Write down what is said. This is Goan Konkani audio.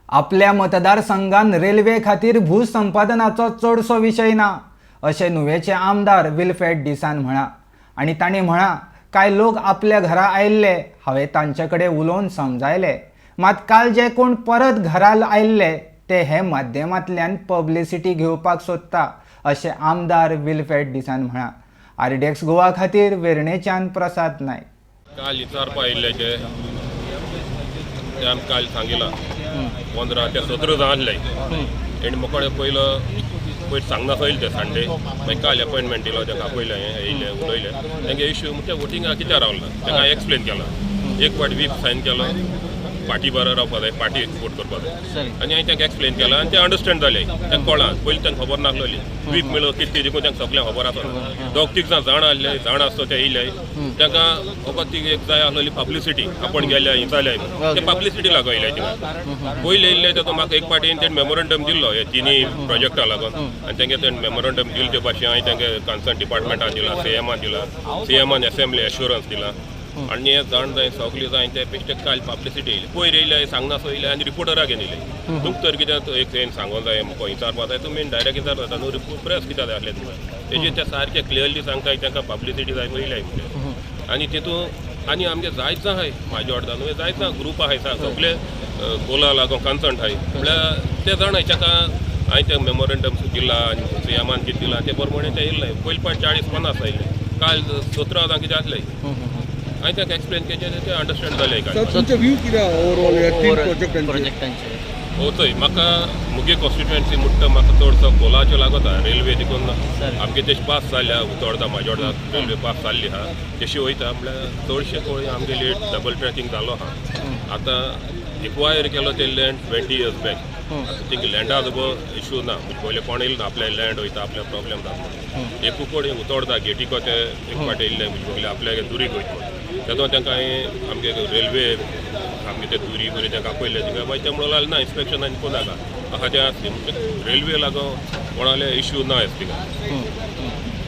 आपल्या मतदारसंघान रेल्वे खातीर भूसंपादनाचो चडसो विशय ना अशें नुवेचे आमदार विल्फ्रेड डिसान म्हळां आनी तांणी म्हळां कांय लोक आपल्या घरा आयिल्ले, हांवें तांचे कडेन उलोवन समजायले, मात काल जे कोण परत घरा आयिल्ले ते हे माध्यमांतल्यान पब्लिसिटी घेवपाक सोदता अशें आमदार विल्फ्रेड डिसान म्हळां. आरडीएक्स गोवा खातीर वेर्णेच्यान प्रसाद नायक. काल विचारपा आयिल्ले ते ते आमी काल सांगिलां 15 ते 17 जाण आसले. तेणी मोकडे पयलो पयर सांगना येयले ते संडे, मागीर काल अपॉयंटमेंट दिलो ताका, आपयलें, येयले, उलयले. तेंगे इश्यू म्हणजे वोटिंगा कित्याक रावला ताका हांवें एक्सप्लेन केला. एक फावट वीप सायन केलो, पार्टी बरो रावपा जाय, पार्टी वोट करपा जाय, आनी हांवें तांकां एक्सप्लेन केलां आनी ते अंडरस्टँड जाले. तांकां कळ्ळां, पयलीं तांकां खबर नासलेली. वीप मेळ्ळो कितें तें देखून तांकां सगळें खबर आसा. दोग तीग जाण जाण आसले, जाण आसतो ते येयले, तांकां फकत ती एक जाय आसलेली पब्लिसिटी, आपण गेल्या हिंग जाल्या, ते पब्लिसिटी लागून येयले. थिंगा पयलीं येयल्ले तेतो म्हाका एक फावटी तेणें मेमोरंडम दिल्लो हे तिनूय प्रोजेक्टा लागून, आनी तेंगे तेणें मेमोरंडम दिले ते भाशेन हांवें तेंगे कन्सर्न डिपार्टमेंटान दिला, सीएमान दिला, सीएमान एसेंब्ली एश्युरन्स दिला. आनी हे जाण जाय सगळे जाय ते बेश्टे काल पब्लिसिटी येयली, पयर येयले सांगनासो येयले आनी रिपोर्टराक घेवन येयले. तुमकां तर कितें एक हें सांगोंक जाय, म्हाका विचारपा जाय, तुमी डायरेक्ट विचार जाता न्हू, प्रेस कित्याक जाय आसलें तुमकां? तेजेर ते सारके क्लियरली सांगता, तांकां पब्लिसिटी जाय म्हणून येयले म्हणजे. आनी तितून आनी आमगे जायत जाण आहाय म्हाज्या न्हू, जायत जाण ग्रूप आहाय सगळे गोला लागून कन्सर्न आहाय. म्हणल्यार ते जाण ताका हांवें ते मेमोरंडम दिला आनी सीएमान कितें दिलां ते प्रमाणे ते येयले. पयले फावट 40-50 आयले, काल 17 जाण कितें आसले. हांवें ताका एक्सप्लेन केलें, ते अंडरस्टँड जाले. सर, तुमचे व्यू कितें ओवरऑल ह्या तीन प्रोजेक्टांचे? प्रोजेक्टांचे. हो, चोय, म्हाका मुगे कॉन्स्टिट्युएन्सी म्हणटा म्हाका चडसो कोलाच्यो लागता रेल्वे देखून. आमगे तशी पास जाल्या उतोडता म्हाजोडा रेल्वे पास जाल्ली आहा, तशी वयता. म्हणल्यार चडशे पळय आमगे डबल ट्रॅकिंग जालो आहा. आतां एक्वायर केलो ते लँड 20 इयर्स बॅक. आतां थिंग लँडा इशू ना, म्हणजे पयलें कोण येयलो ना आपल्या लँड वयता, आपल्या प्रॉब्लेम जाता. एकू कडेन उतोडता गेटीको ते एक फावट येयल्ले, म्हणजे पयलीं आपल्या दुरीग वयता तेदो तांकां हांवें आमगे रेल्वे आमगे ते दुरी बरी तांकां आपयले थिंगा. मागीर ते म्हणूंक लागले ना, इन्स्पेक्शन आनी कोण नाका आहा तें आसली. म्हणजे रेल्वे लागून कोणाले इश्यू ना थिंगा.